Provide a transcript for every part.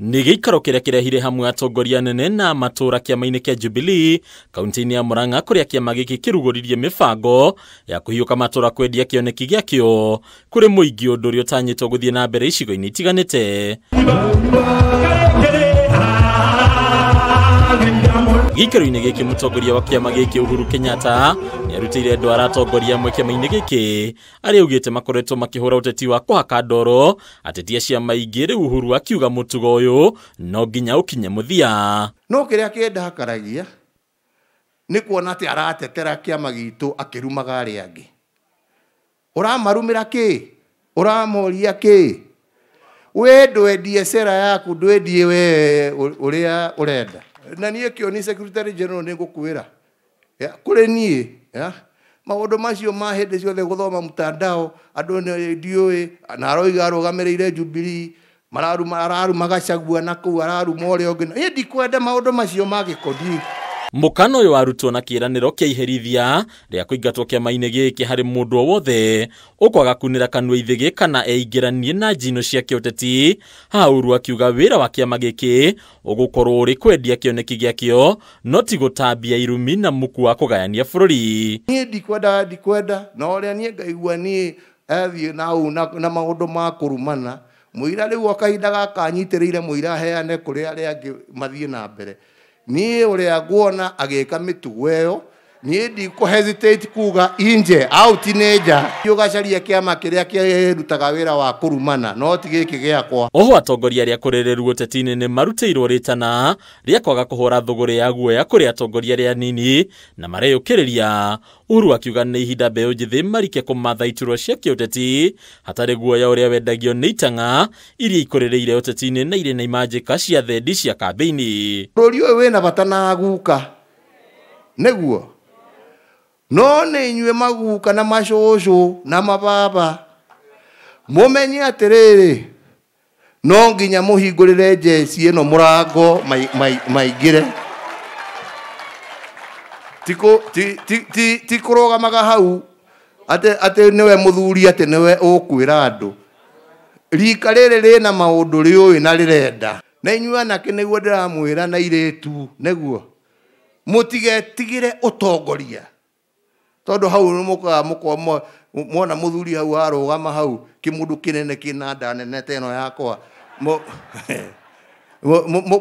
Nĩ gĩikaro kĩrĩa kĩrehire hamwe atongoria anene na matũra kĩama-inĩ kĩa Jubilee kaunti-inĩ ya Murang'a kũrĩa kĩama gĩkĩ kĩrugũririe mĩbango ya kũhiũka matũra kwendia kĩoneki gĩakĩo kũrĩ mũingĩ, ũndũ ũrĩa ũtanyĩtwo gũthiĩ na mbere icigo-inĩ itiganĩte. Gĩikaro-inĩ gĩkĩ mũtongoria wa kĩama gĩkĩ Uhuru Kenyatta nĩarutĩire andũ aratongoria amwe kĩama-inĩ gĩkĩ arĩa augĩte makoretwo makĩhũra ũteti wa kũhaka ndoro ateti a ciama ingĩ. Rĩu Uhuru akiuga mũtugo ũyũ no nginya ũkinye mũthia. No kĩrĩa kĩndakaragia nĩ kuona atĩ aratetera kĩama gitũ akĩrumaga arĩa angĩ. Ũramarumĩra kĩ? Ũramoria kĩ? We ndwendie cera yaku, ndwendie we ũrĩa ũrenda. Na niĩ kĩoni Secretary General nĩ ngũkwĩra kũrĩ niĩ maũndũ macio ma hĩndĩ ciothe gũthoma mtandao andũ ndiũĩ na aroiga arũgamĩrĩire Jubilee mararuma araruma Gachagua na kũu araruma ũrĩa ũngĩ. Niĩ ndikwenda maũndũ macio ma gĩkondi. Mũkana ũyũ warutwo na kĩĩranĩro kĩa iherithia rĩa kũingatwo kĩama-inĩ gĩkĩ harĩ mũndũ o wothe ũkwaga kunĩra kanua ithĩgĩ kana eingĩranie na njino cia kĩũteti. Haha Uhuru akiuga wĩra wa kĩama gĩkĩ ũgũkorwo ũrĩ kwendia kĩoneki gĩakĩo no ti gũtambia irumi na muku wa kũgayania bũrũri. Niĩ ndikwenda na ũrĩa niĩ ngaigua niĩ athiĩ na maũndũ ma kũrumana mũira rĩu o kahinda gaka anyitĩrĩire mũira aheane kũrĩ arĩa angĩ mathiĩ na mbere. Niĩ ũrĩa nguona agĩka mĩtugo ĩyo niĩ ndikũ hesitate kuga inje out nĩ nja. Ũgacaria kĩama kĩrĩa kĩrutaga wĩra wa kũrumana no ti gĩkĩ gĩakwa. Oho atongoria arĩa kũrĩrĩrwo ũteti-inĩ nĩ marutĩirwo rĩtana rĩa kwaga kũhũra thũgũrĩ ya guoya kũrĩ atongoria arĩa anini na mareyũkĩrĩria. Uhuru akiuga nĩ ihinda mbeũ njĩthĩ marike kũmatha iturwa cia kĩũteti hatarĩ guoya ũrĩa wendagio nĩ itang'a iria ikũrĩrĩire ũteti-inĩ na irĩ na imanjĩka cia thendi cia kambĩini. Bũrũri ũyũ wĩna bata na guka nĩguo no nĩ inyuĩ maguka na macũcũ na mababa mũmenye atĩrĩrĩ no nginya mũhingũrĩre njeci ĩno mũrango maingĩre. Ti kũrũgamaga hau atĩ nĩwe mũthuri atĩ nĩwe ũkwĩra andũ. Rika rĩrĩ rĩna maũndũ rĩũĩ na rĩrenda. Na inyuĩ anake nĩguo ndĩramwĩra na airĩtu nĩguo mũtigetigĩre ũtongoria. Tondũ hau nĩmũkaga mwona mũthuri hau arũgama hau kĩmũndũ kĩnene kĩna nda nene ta ĩno yakwa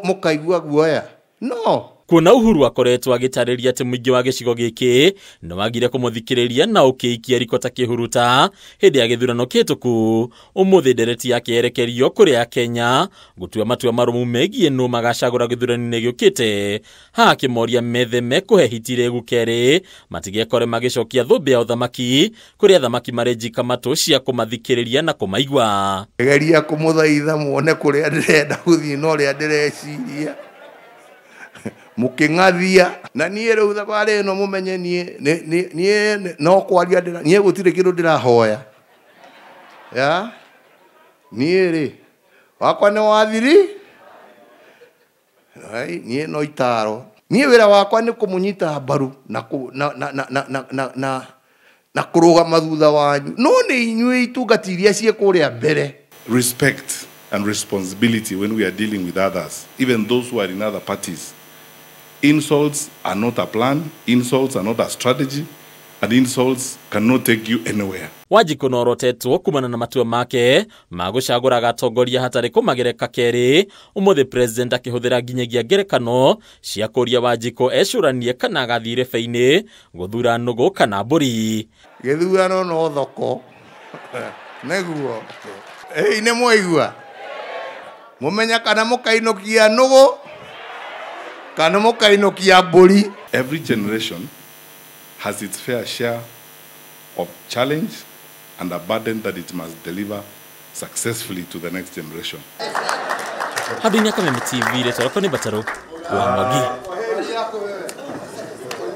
mũkaigua guoya. No kuona Uhuru akoretwo agĩtarĩria atĩ mũingĩ wa gĩcigo gĩkĩ nĩ wagire kũmũthikĩrĩria na ũkĩikia riko ta kĩhuruta hĩndĩ ya gĩthurano kĩhĩtũku. Ũmũthĩ ndereti yake yerekerio kũrĩ Akenya gũtua matua marũmu megiĩ nũ magacagũra gĩthurano-inĩ gĩũkĩte. Haha akĩmoria metheme kũhe hiti rĩgu kerĩ matigekore magĩcokia thũmbĩ ya ũthamaki kũrĩ athamaki marĩ njika matũ cia kũmathikĩrĩria na kũmaigua. Geria kũmũthaitha muone kũrĩa ndĩrenda gũthiĩ na ũrĩa ndĩreciria mũkĩng'athia. Na niĩ rĩu thabarĩ ĩno mũmenye niĩ no kwaria niĩ gũtirĩ kĩndũ ndĩrahoya. Ya niĩ rĩ wakwa nĩ wathiri niĩ no itaro. Niĩ wĩra wakwa nĩ kũmũnyita mbaru na kũrũgama thutha wanyu. No nĩ inyuĩ itungati iria ciĩ kũrĩa mbere. Respect and responsibility when we are dealing with others, even those who are in other parties. Insults are not a plan, insults are not a strategy, and insults cannot take you anywhere. Wanjikũ no orotetwo kumana na matua make ma gũcagũraga atongoria hatarĩ kũmagereka kerĩ. Ũmũthĩ president akĩhũthĩra nginyagia ngerekano cia kũria Wanjikũ ecũranie kana agathiĩ rebe-inĩ gũthura nũgũ kana mbũri. Gĩthurano no thoko nĩguo ĩĩ nĩ mwaigua mũmenya kana mũkainũkia nũgũ kana mũkainũkia mbũri. Every generation has its fair share of challenge and a burden that it must deliver successfully to the next generation. Handũ-inĩ ya Kameme TV, rĩtwa rĩakwa nĩ Mbatarũ wa Mwangi.